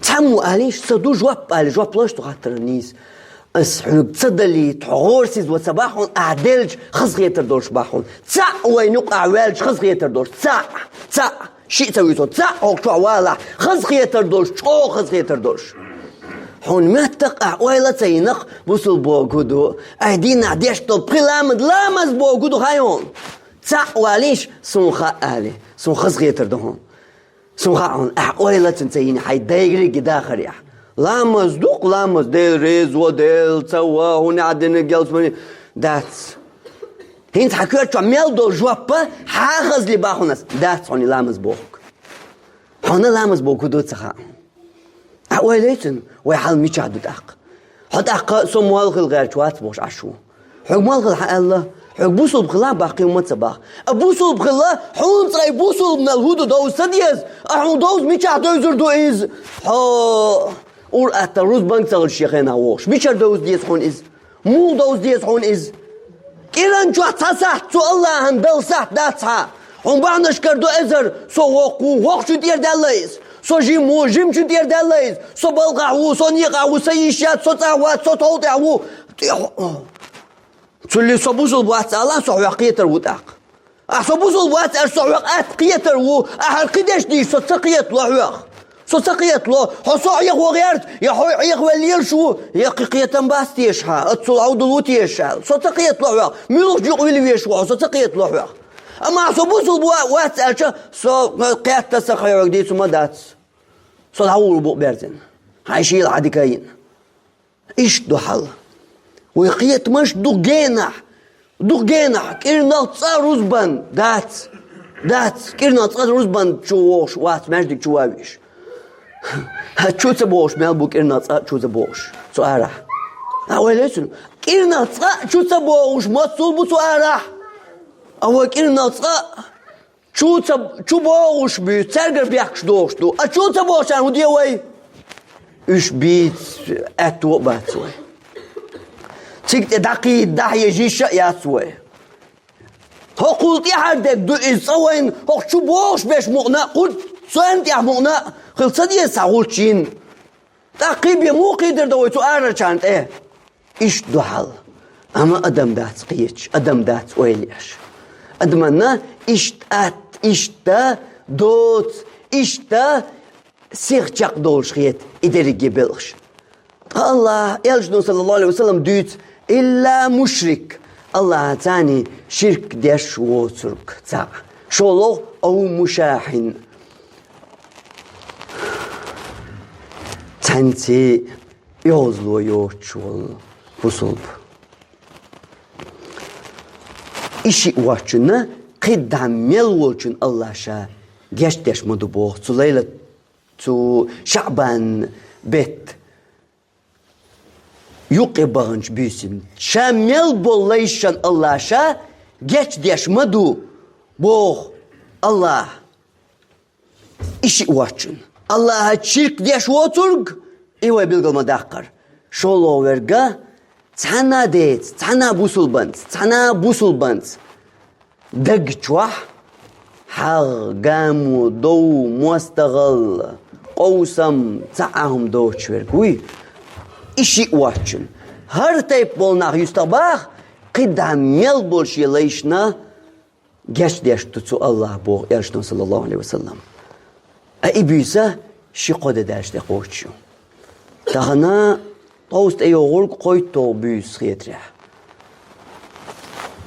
Цхьаммо алийша, ца ду жоп аьлла жоп луш ду хаттаран нийса. Ас хьоьга ца далийта, хьо гӀорасиза ван ца бахь хьуна, ахь делча хазахетар долуш бахь хьуна. Цхьаъ вайна юкъахь ваьлча хазахетар долуш. Цхьаъ, цхьаъ, шиъ ца вуьйцу, цхьаъ хӀокху чохь валахь, хазахетар долуш, чӀогӀа хазахетар долуш. Хьуна моьтту-кх, ахь ойла а ца йина-кх, бусулба бохург хӀун ду? Ахь дийнахь деш долу пхи ламаз, ламаз бохург хӀун ду хаьа хьуна? Цхьаъ валийша, суна хаьа, али, суна хазахетар ду хьуна. Суна хаьа хьуна, ахь ойла а цунна ца йина хьайн дайгара гида а хир ахь. Ламаз ду-кх, ламаз, Дела реза во, Дела ца во, хӀунда дина гелс мани? Дац. ХӀинца хьан коьрта чохь мел долу жоп а хьан хазле бахь хьуна ас? Дац хьуна и ламаз бохург. Хьуна ламаз бохург хӀун ду ца хаьа. Ахь ойла йо цунна, вай хьал мичахь ду тӀаккха? Хьо тӀаккха со молла хила гӀерташ вац бохуш Ӏаш ву. Хьоьга молла хила хьан аьлла? Хьоьга бусулба хила баккхий хӀумма ца боху. А бусулба хила, хьуна цкъа и бусулбанал хӀун ду довза ца деза? А хьуна довза мичахь девзар ду иза? Хьо ур-атталла рузбанга ца хилча шен хенахь вогӀуш. Мичара довза деза хьуна иза? Муха довза деза хьуна иза? КӀиран чохь цхьа сахьт цу Аллахьан дала сахьт дац хьан? Хьуна бахьанашкара ду эзар: со воккха ву, воккхачун тӀера даьлла иза. Со жима ву, жимачун тӀера даьлла иза. Со балхахь ву, со некъахь ву, сан йиш яц, со цӀахь вац, со тхов тӀехь ву. Цуьллий со бусулба вац алахь, со хьох кхетар ву тӀаккха. Ахь со бусулба вац аьлча, со хьох атта кхетар ву, ахьа кхин деш дийша, со ца кхетало хьох. Со ца кхетало, хьо со Ӏехо гӀерта, я хьо Ӏехавелла лелаш ву, я кхин кхетам бац теша хьан, аццул Ӏовдал ву теша аьлла. Со ца кхетало хьох, муьлхачу юкъа вилла веш ву хьо, со ца кхетало хьох. Амма ахь со бусулба ва-, вац аьлча, со кхетта сан хьоьга дийцу ма дац. Со дӀагӀур бу берзина. Хьайн шийла хьан дика а йина. Иштта ду хьал. Вай кхетамаш ду генахь. Ду генахь, кӀирнах цкъа рузбан дац. Дац, кӀирнах цкъа рузбан чу вогӀуш вац, маьждиг чу ван веш. Хьан чу ца богӀуш мел бу кӀирнах цкъа чу ца богӀуш цу арахь? Ахь ойла йо цунна. КӀирнах цкъа чу ца богӀуш маццул бу цу арахь? А вай кӀирнах цкъа чу ца, чу богӀуш буьйцу, цаьргара бехкаш дохуш ду. А чу ца богӀучарна хӀун де вай? Уьш бийца аьтто а бац вай. Цига тӀе дӀакхийда, дӀахьежа йиш а яц вай. ХӀокхул тӀаьхьара дерг ду иза цкъа вайна, хӀокху чу богӀуш берш мукъана а, кху царна тӀехь мукъана а хила ца деза цхьа гӀулч йина. ТӀаккха кхин бен муха кхийдар дан вай цу арарчарна тӀе? Иштта ду хьал. Амма адам дац кхеташ, адам дац ойла еш. Адаманна иштта атта, иштта доцу, иштта сих чекхдолуш хета и дерриге белхаш. Ткъа Аллахь, элчано, саллаллаху алейхи ва саллям, дуьйцу: «Илла мушрик», Аллахьаца ширк деш воцург цхьаъ. ШолгӀа: «Ау мушахьин». Цхьаьнций оьгӀазло йоцуш волу бусулба. И шиъ воцчунна кхидӀа мел волчун Аллахь ша гечдеш ма ду боху цу лайлат, цу ШаӀбан бетт юккъе баханчу буьйсанна. Ша мел болу лайшан Аллахь ша гечдеш ма ду боху Аллахь. И шиъ воцчунна. Аллахьаца ширк деш воцург, и вай билгал ма даккхара. ШолгӀа верг а, цхьана а деца, цхьана а бусулбанца, цхьана а бусулбанца даг чохь хьагӀ, гамо, дов, мостагӀалла, къовсам, цхьа а хӀума доцуш верг вуй. И шиъ воцчунна. ХӀара тайпа болу нах юьстах баха, кхидӀа мел болу шен лайшна гечдеш ду цу Аллахь боху элчано, саллаллаху алейхи ва саллям. А и буьйса ши-кхо де даьлча тӀе кхочуш ю. Тахана тховса тӀейогӀург кхойтталгӀа буьйса хетарехь.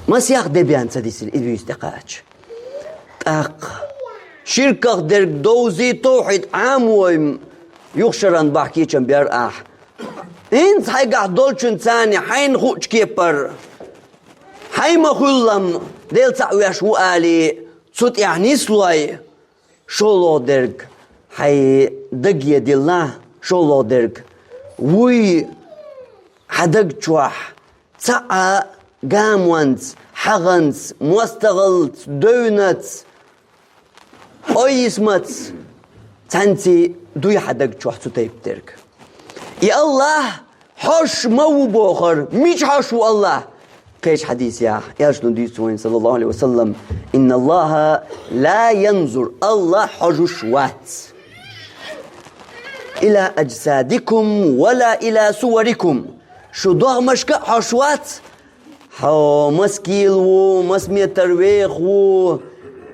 Масех де бен ца дисира и буьйса тӀекхача. ТӀаккха ширках дерг довзий, тавхьид Ӏамой, юха шаран бахь кечам бер ахь. ХӀинца хьайгахь долчун царна хьайна хуучу кепара, хьайн ма-хуьллам, Дела цхьаъ веш ву алий, цу тӀехь нислой, шолгӀа дерг хьайн даге дилла, шолгӀа дерг вуй хьан даг чохь цхьа а гамонца, хьагӀанца, мостагӀаллаца, девнаца, Ойисмац цхьанци дуй хьа даг чохь цу тайпа дерг. И Аллахь хьош ма ву бохар, мича хьош ву Аллахь? Кхечу хьадисехь, элчано дуьйцу вайн, саллаллаху алейхи ва саллам: «Инна Аллаха ла янзур», Аллахь хьожуш вац. «Иля аджсадикум ва ла иля суварикум». Шу догӀмашка а хьош вац, хьо маса кийла ву, маса метр веха ву,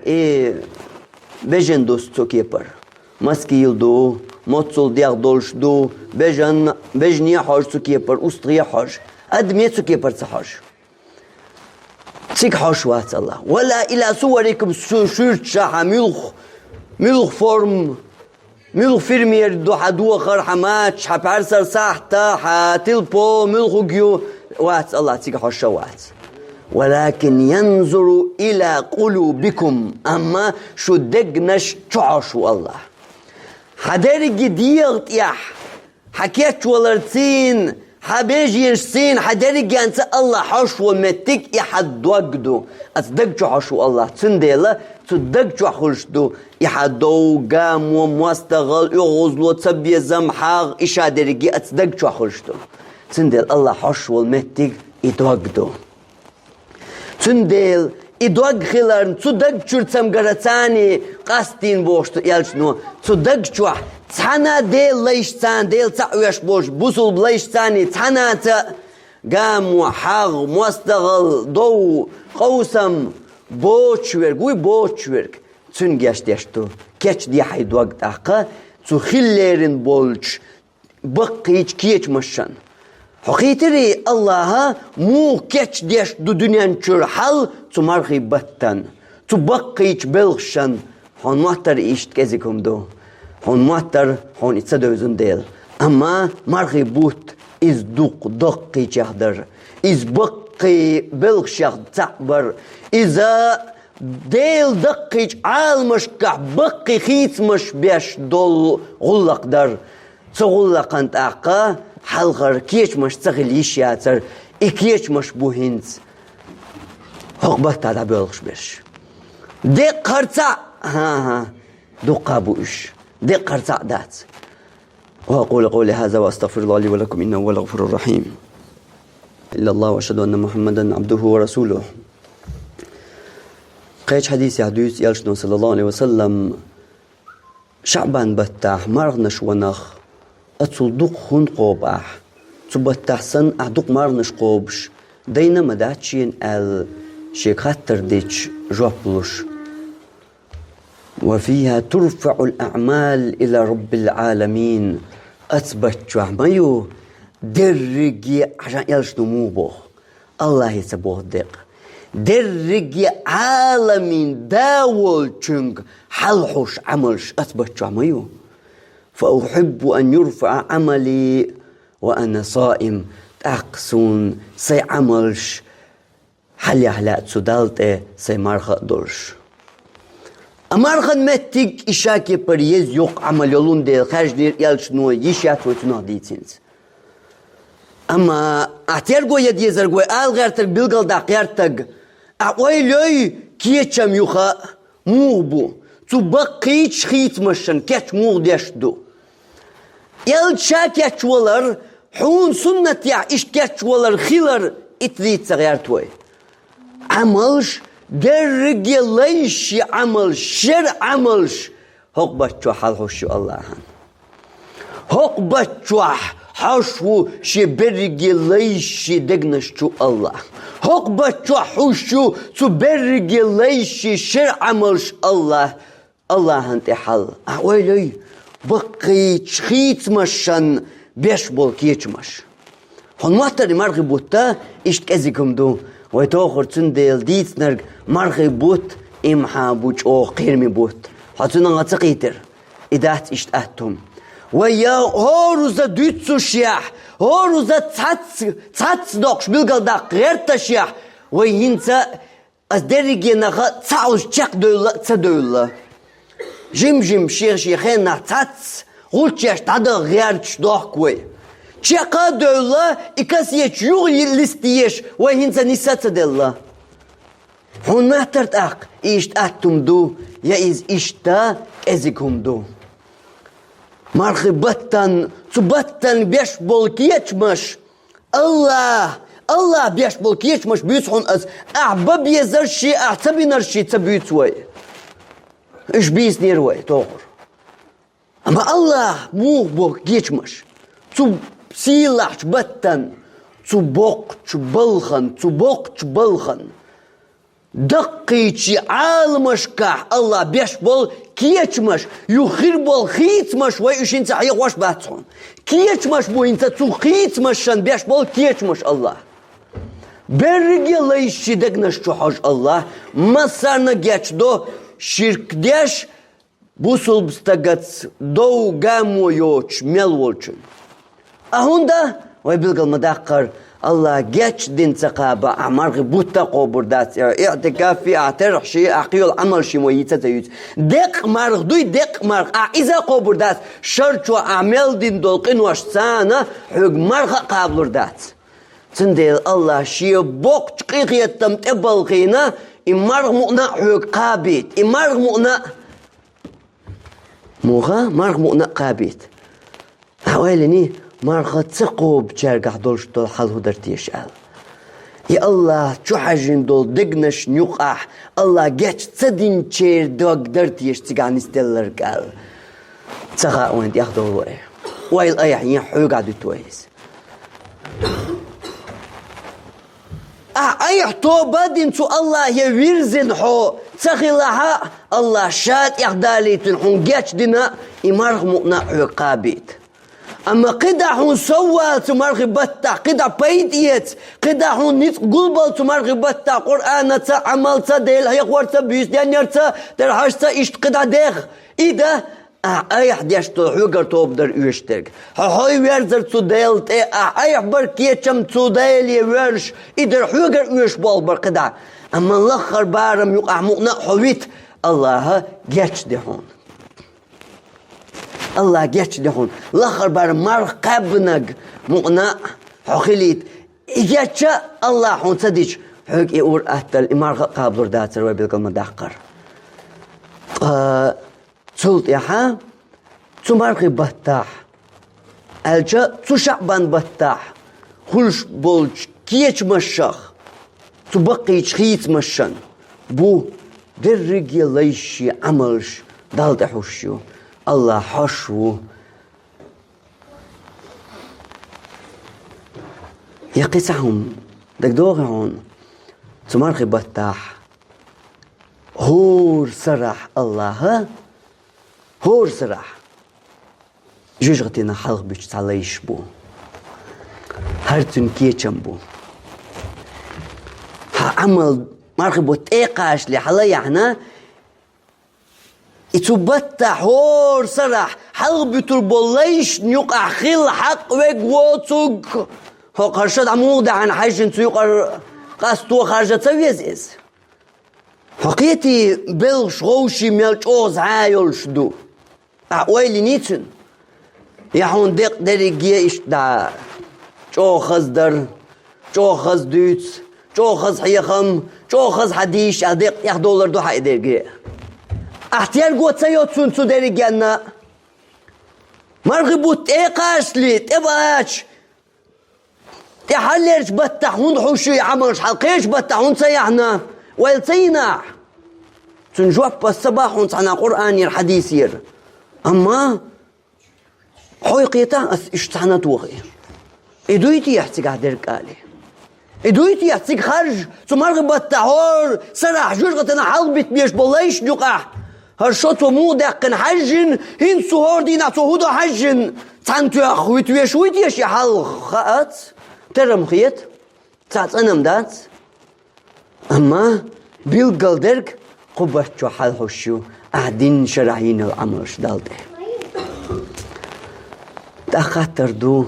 и бежан ду цу кепара. Маса кийла ду, моццул дегӀ долуш ду, бежан, бежане а хьожу цу кепара, устагӀе а хьожу. Адаме цу кепара ца хьожу. Цига хьош вац Аллахь. «Ва ла иля суварикум», шу шуьрташ, хьан муьлха, муьлха форма, муьлха фирмера ду хьан дохар, хьан мача, хьан пхьарсара сахьта, хьан тилпо, муьлха хӀума ю, вац Аллахь, цига хьош а вац. «Валакин янзуру иля къулубикум», амма шу дегнаш чу хьош ву Аллахь. Хьан дерриге дегӀа тӀехь, хьан кечваларций, хьан беженашций, хьан дерригенца Аллахь хьош волу меттиг и хьан дог ду. Оцу даг чу хьош ву Аллахь, цундела цу даг чохь хуьлуш ду и хьан дов, гамо, мостагӀалла, оьгӀазло, цабезам, хьагӀ, и ша дерриге оцу даг чохь хуьлуш ду. Цундела Аллахь хьош волу меттиг и дог ду. Цундела и дог хиларна, цу даг чуьра цамгара царний къастийна бохуш цу элчано, цу даг чохь цхьана а Дела лайшца, Дела цхьаъ веш болуш бусулба лайшца цхьанаца а гамо, хьагӀ, мостагӀалла, дов, къовсам боцуш верг вуй, боцуш верг. Цуьнга гечдеш ду. Кечде хьайн дог тӀаккха цу хила лерина болчу баккхийчу кечамашна. Хьо хийтирий, Аллахьа муха кечдеш ду дуьнен чуьра хьал цу мархий баттан, цу баккхийчу белхашна? Хьуна моттара иштта кӀезиг хӀума ду. Хьуна моттара, хьуна и ца девзина дела. Амма мархий бутт иза дукха даккхийчех дара. Иза баккхий белхашех цхьаъ бара. Иза Делан даккхийчу Ӏаламашкахь баккхий хийцамаш беш долу гӀуллакх дара. Цу гӀуллакхан тӀаккха хьалхара кечамаш ца хила йиш яцара, и кечамаш бу хӀинца хӀокху баттахь дӀабоьлхуш берш. Деккъа харцахь, хӀан-хӀа, дуккха а бу уьш. Деккъа харцахь а дац. وأقول قولي هذا وأستغفر الله لي ولكم إنه هو الغفور الرحيم. إلا الله وأشهد أن محمدا عبده ورسوله. Кхечу хьадисехь дуьйцу элчано, саллаллаху алейхи ва саллам, ШаӀбан баттахь марханаш ванах, ацул дукха хӀунда кхобу ахь? Цу баттахь санна ахь дукха марханаш кхобуш, дайна ма дац шена аьлла, шега хаттар дича жоп луш. وفيها ترفع الأعمال إلى رب العالمين. Ацу баттахь ма ю, дерриге а, хьажа элчано муха боху, Аллахье ца боху декъа, дерриге Ӏаламийн Да волчуьнга хьалхьуш Ӏамалш ацу баттахь ма ю. فأحب أن يرفع عملي وأنا صائم. ТӀаккха суна сайн Ӏамалш хьалъяхьа лаьа цу Далла тӀе сайн марха а долуш. А мархан меттиг и ша кепара еза йоккха Ӏамал йолун дела хаьржинера элчано, йиш яц вай цунах дийцинца. Амма ахь терго ян дезарг вай ала гӀертарг, билгалдаккха гӀертарг, ахь ойла йой, кечам юха муха бу, цу баккхийчу хийцамашна кеч муха деш ду. Элча ша кечвалар, хьуна суннатехь иштта кечвалар хилар, и ца дийца ца гӀерта вай. Ӏамалш, дерриге лайши Ӏамалш, шера Ӏамалш, хӀокху баттахь хьалхьуш ю Аллахьан. ХӀокху баттахь хьош ву шен берриге лайши дегнаш чу Аллахь. ХӀокху баттахь хьуш ю цу берриге лайши шера Ӏамалш Аллахь. Аллахьан тӀе хьал. Ахь ойла йой, баккхийчу хийцамашна беш болу кечамаш. Хьуна моттара и мархи бутт иштта кӀезиг хӀума ду. Вай тохара цундела дийцинарг мархи бутт, имхьа бу чӀогӀа кхераме бутт. Хьо цунах ца кхийтира? И дац иштта атта хӀума. Вай я хӀоруза дуьццушехь, хӀоруза цхьацца, цхьацца доккхуш билгалдаккха гӀерташехь, вай хӀинца ас дерригенах цхьаъ уьш чекхдевлла а ца девлла. Жим-жим шен-шен хенахь цхьацца гӀулчеш дӀадаха гӀерташ дохку вай. Чекх а девлла, и кассеташ юха листа еш, вай хӀинца нис а ца делла. Хьуна моттар тӀаккха, иштта атта хӀума ду, я иза иштта кӀезига хӀума ду. Мархий баттан, цу баттан беш болу кечамаш, АллахӀ, АллахӀ беш болу кечамаш буьйцу хьуна ас, ахь бан безарш шен, ахь ца бинарш шен ца буьйцу вай. Уьш бийцинера вай тохара. Амма АллахӀ муха бо кечамаш? Цу сийлахьчу баттан, цу боккхачу балхана, цу боккхачу балхана. Даккхийчу Ӏаламашкахь АллахӀ беш болу кечамаш, юха хир болу хийцамаш вай уьш хӀинца хьехош бац хьуна. Кечамаш бу хӀинца цу хийцамашан беш болу кечамаш АллахӀ. Берриге а лайш шен дегнаш чу хьожу АллахӀ, массарна а гечдо, ширк деш, бусулба стагаца дов гамо йоцуш мел волчун. А хӀунда вай билгал ма даккхара, АллахӀ гечдина ца кхаба, ахь мархий бутт а кхобур дац, ахь иӀтикаф йи, ахь терахьаш йи, ахь кхин йолу Ӏамалш йи вай йийца а ца юьйцу. Деккъа марха дуй, деккъа марха, ахь иза а кхобур дац, шарчо ахь мел дина долу къинош царна хьоьга марха а кхабалур дац. Цундела АллахӀ шен боккхачу къинхетам тӀебалхийна, и марха мукъана а хьоьга кхабийта, и марха мукъана а Муха марха мукъана а кхабийта. Ахь ойла йиний, марха ца кхобучаьргахь долуш долу хьал хӀун дара теша аьлла. И АллахӀ чу хьаьжжина долу дегнашна юкъахь АллахӀ геч ца динчеран дог дара теша цигахь нисделларг аьлла. Ца хаьа вайна тӀехдовла вай. Ойла айхьа, хьоьгахь дуьту вай иза. Ахь айхьа тоба а дина цу АллахӀе вирзина хьо ца хилахь а, АллахӀ ша тӀехдалийтина хьуна гечдина, и марха мукъана а хьоьга кхабийта. Амма кхидӀа хьуна соввала цу мархи баттахь, кхидӀа пайда эца, кхидӀа хьуна ницкъ гулбала цу мархи баттахь, Къуръанаца, Ӏамалца, Дела хьехорца, буьйса деннарца, терахьашца, иштта кхидӀа деха. И дан Ахь айхьа деш долу хьоьгара тоба дара оьшуш дерг. Хьо хьой верзар цу Делан тӀе, ахь айхьа бар кечам цу Деле воьрзуш, и дара хьоьгара оьшуш болх бар кхидӀа. Амма лаххара барам юкъахь мукъана а хьо вита, АллахӀа гечде хьуна. АллахӀа гечде хьуна. Лаххара барам марха кхаьбнарг мукъана а хьо хилийта. И геча АллахӀа хьуна ца дича, хьоьга и ур аттал, и марха а кхабалур дацара вай билгал ма даккхара. Ткъа Цул тӀаьхьа цу мархи баттахь, аьлча цу шаӀбан баттахь хуьлуш болчу кечамашах, цу баккхийчу хийцамашан бу дерриге а лайш шен Ӏамалш Далла тӀе хьуш ю, АллахӀ хьош ву. Я кхин цхьа хӀума дагадогӀий хьуна, цу мархи баттахь хӀора сарахь АллахӀа, хӀора сарахь жоьжахатина хьалха буьту цхьа лайш бу. ХӀара цуьнан кечам бу. Хьан Ӏамал мархи бутт тӀе кхачале хьала яхьна, и цу баттахь хӀора сарахь хьалха буьтур болу лайшна юкъахь хила хьакъ верг воцург. ХӀокху хӀара шо дӀа муха даьхьна хьаьжжина цу юкъара къасто харжа ца веза иза? Хьо кхетий, белхаш вовшийн мел чӀогӀа зӀе йолуш ду? Ахь ойла йиний цуьнан? Я хьуна декъа дерриге а иштта дӀа чӀогӀа хаза дар, чӀогӀа хаза дуьйцу, чӀогӀа хаза хьехам, чӀогӀа хаза хьадис аьлла декъа тӀехдовлар ду хьан и дерриге а? Ахь терго ца йо цуьнан цу дерригенна? Мархи бутт тӀе кхачале, тӀе баьча, тӀе хьаллерчу баттахь хӀунда хьуш ю и Ӏамалш, хьан кхечу баттахь хӀунда ца яхьна, ойла ца йина ахь? Цуьнан жоп ас ца боху хьуна цхьана Къуръанера, хьадисера. Амма хьой кхетахь ас уьш цхьаьна тохий. И дуй техьа цигахь дерг алий? И дуй техьа цига харжа, цу мархи баттахь хӀора сарахь жоьжахатина хьалха битта безаш болу лайшна юкъахь? ХӀара шо цо муха даьккхина хьаьжжина, хӀинца цу хӀора дийнахь цо хӀун до хьаьжжина, цхьаьна тоьхна вуьту веш вуй теша и хьал? Хаац, терам хета, цхьа цӀанам дац. Амма билггал дерг кху баттахь хьалха хьуш ю, ахь динан шарахь йина йолу Ӏамалш Далла тӀе. ТӀаккха хаттар ду,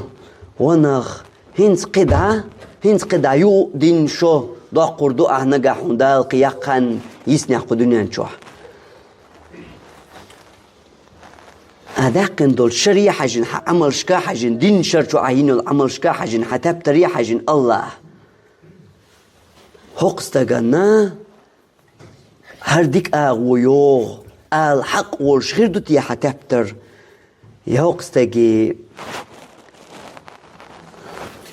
ванах, хӀинца кхидӀа, хӀинца кхидӀа юха динан шо доккхур ду ахь нагахь хьуна Дала кхин яккхарна йиснехь кху дуьнен чохь. Ахь даьккхина долчу шаре хьаьжжина, хьан Ӏамалшка хьаьжжина, динан шар чу ахь йина йолу Ӏамалшка хьаьжжина, хьан тептаре хьаьжжина АллахӀ хӀокху стаганна хӀара дика агӀо йогӀу ала хьакъ волуш хир ду те хьан тептар? Я хӀокху стаге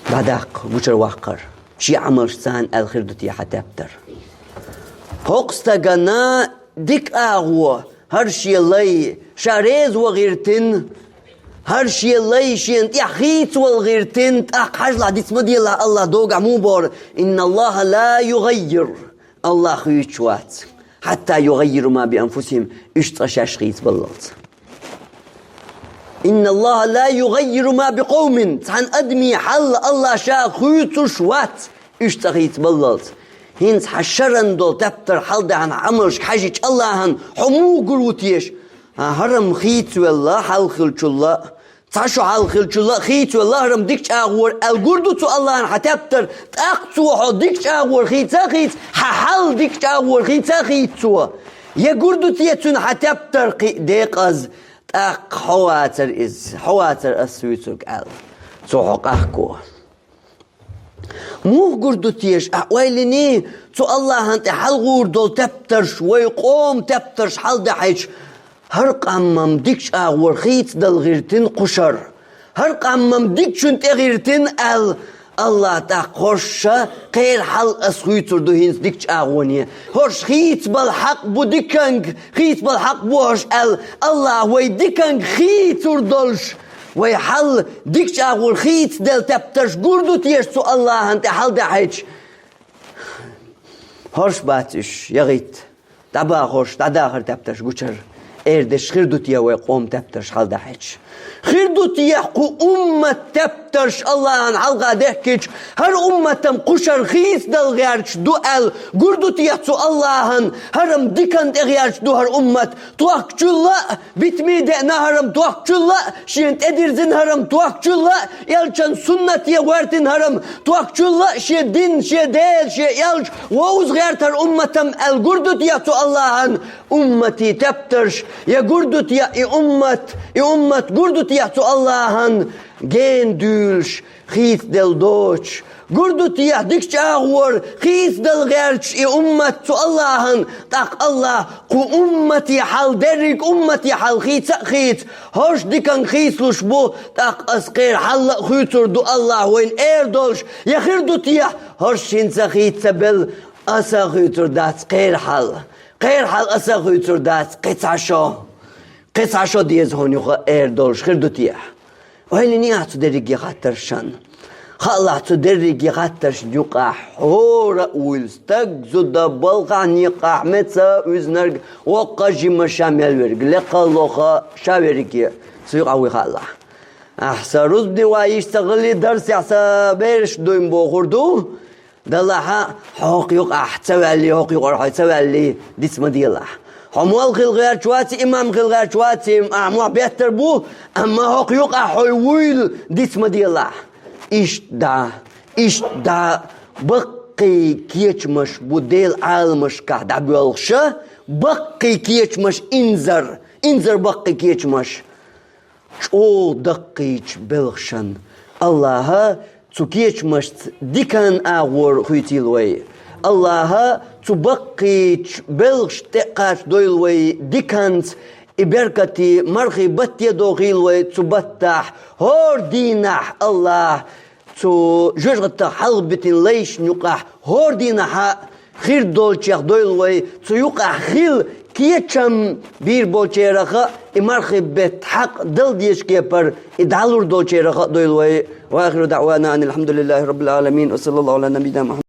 дӀадаккха, гучара ваккхар, шен Ӏамалш царна аьлла хир ду те хьан тептар? ХӀокху стагана дика агӀо, хӀара шен лай, ша реза ван гӀиртина, хӀара шен лай шена тӀехь хийцавала гӀиртина, тӀаккха хьажалахь, диц ма делахь, АллахӀ догахь муха боху: «Инна АллахӀа ла югӀаййиру». АллахӀ хуьйцуш вац, «хьатта югӀаййиру ма би анфусихӀим», уьш цкъа шаьш хийцабаллалц. «Инна АллахӀа ла югӀаййиру ма би къовмин», цхьана адамийн хьал АллахӀ ша хуьйцуш вац, уьш цкъа хийцабаллалц. ХӀинца хьан шарна долу тептар хьалдаьхьна, хьан Ӏамалшка хьаьжча АллахӀана хьо муха гур ву теша? ХӀара-м хийцавелла хьал хиллачул а, цхьа шо хьал хиллачул а хийцавелла хӀара-м дика чӀагӀо вара аьлла гур ду цу АллахӀана хьан тептар, тӀаккха цо хьо дика чӀагӀо вара хийца а хийца, хьан хьал дика чӀагӀо вара хийца а хийца цо. Я гур ду те цуьнан хьан тептар кхин а декъаза, тӀаккха хьо вацара иза, хьо вацара ас хуьйцург аьлла, цо хьо къахко. Муха гур ду теша, ахь ойла йиний, цу АллахӀана тӀе хьалагӀур долу тептарш, вай къоман тептарш хьалдахьийча, хӀара къам-м дика чӀагӀо вара хийцадала гӀиртина кхушара, хӀара къам-м дикачунна тӀе гӀиртина аьлла, АллахӀ тӀаккха хӀорш ша кхеран хьал ас хуьйцур ду хӀинца дика чӀагӀоне. ХӀорш хийцабала хьакъ бу диканга, хийцабала хьакъ бу хӀорш аьлла, АллахӀ вай диканга хийцур долуш, вай хьал дика чӀагӀо вара хийцаделла тептарш гур ду теша цу АллахӀана тӀе хьалдахьийча? ХӀорш бац уьш, яхийта, дӀабахарш, дӀадахар тептарш гучара эр деш хир ду те вай къоман тептарш хьалдахьийча? Хир ду те кху уммат тептарш АллахӀана хьалха дехкича, хӀара уммат-м кхушара хийцадала гӀерташ ду аьлла гур ду те цу АллахӀана, хӀара-м диканна тӀе гӀерташ ду хӀара уммат, тохкачул а, битаме деана хӀара-м тохкачул а, шена тӀедирзина хӀара-м тохкачул а, элчан суннате гӀоьртина хӀара-м тохкачул а, шен дин, шен Дела, шен элча вовза гӀерта хӀара уммат-м аьлла гур ду те цу АллахӀана умматан тептарш? Я гур ду те и уммат, и уммат гур ду те цу АллахӀана гена дуьйлуш, хийцаделла доцуш? Гур ду те дика чӀагӀо вара хийцадала гӀерташ и уммат цу АллахӀана, тӀаккха АллахӀ кху умматан хьал, дерриг умматан хьал хийца а хийца, хӀорш диканга хийцалуш бу, тӀаккха ас кхеран хьал а хуьйцур ду АллахӀ вайна эр долуш? Я хир ду те, хӀорш хӀинца хийца ца белла, ас а хуьйцур дац кхеран хьал, кхеран хьал ас а хуьйцур дац, кхин цхьа шо, кхин цхьа шо деза хьуна юха эр долуш хир ду те? Ойла йиний ахь цу дерриге хаттаршна. Хаалахь, цу дерриге хаттаршна юкъахь хӀора а вуйла стаг, зуда, балхахь, некъахь, меца, уьззинарг, воккха, жима, ша мел верг, лекха, лоха, ша верриге цу юкъахь вуй хаалахь. Ахь сан рузбане ван йиш ца хиллий, дарсехь сан бераш дуйна бохур ду. Делахь а, хьо хӀокху юкъахь ца ваьллий, хӀокху юкъара хьо ца ваьллий, диц ма делахь. Хьо молла хила гӀерташ ваций, имам хила гӀерташ ваций, ахь мохь беттар бу, амма хӀокху юкъахь хьо вуйла, диц ма делахь. Иштта дӀа, иштта дӀа, баккхий кечамаш бу Делан Ӏаламашкахь дӀабоьлхуш, баккхий кечамаш, инзар, инзар баккхий кечамаш. ЧӀогӀа даккхийчу белхашна АллахӀа цу кечамашца диканна агӀор хуьйцийла вай. АллахӀа цу баккхийчу белхашна тӀе а кхачадойла вай диканца, и беркате мархий батте а дохийла вай цу баттахь. ХӀора дийнахь АллахӀа цу жоьжахатех хьалха битина лайшна юкъахь хӀора дийнахь а хир долчех дойла вай, цу юкъахь хила кечам бийр болчарах а, и мархий бетта хьакъ дала дезачу кепара и дӀалур долчарах а дойла вай. Ва ахиру даӀвана анил хьамдулиллахӀи раббил Ӏаламин. Ва саллаллахӀу Ӏала набиййина Мухьаммад.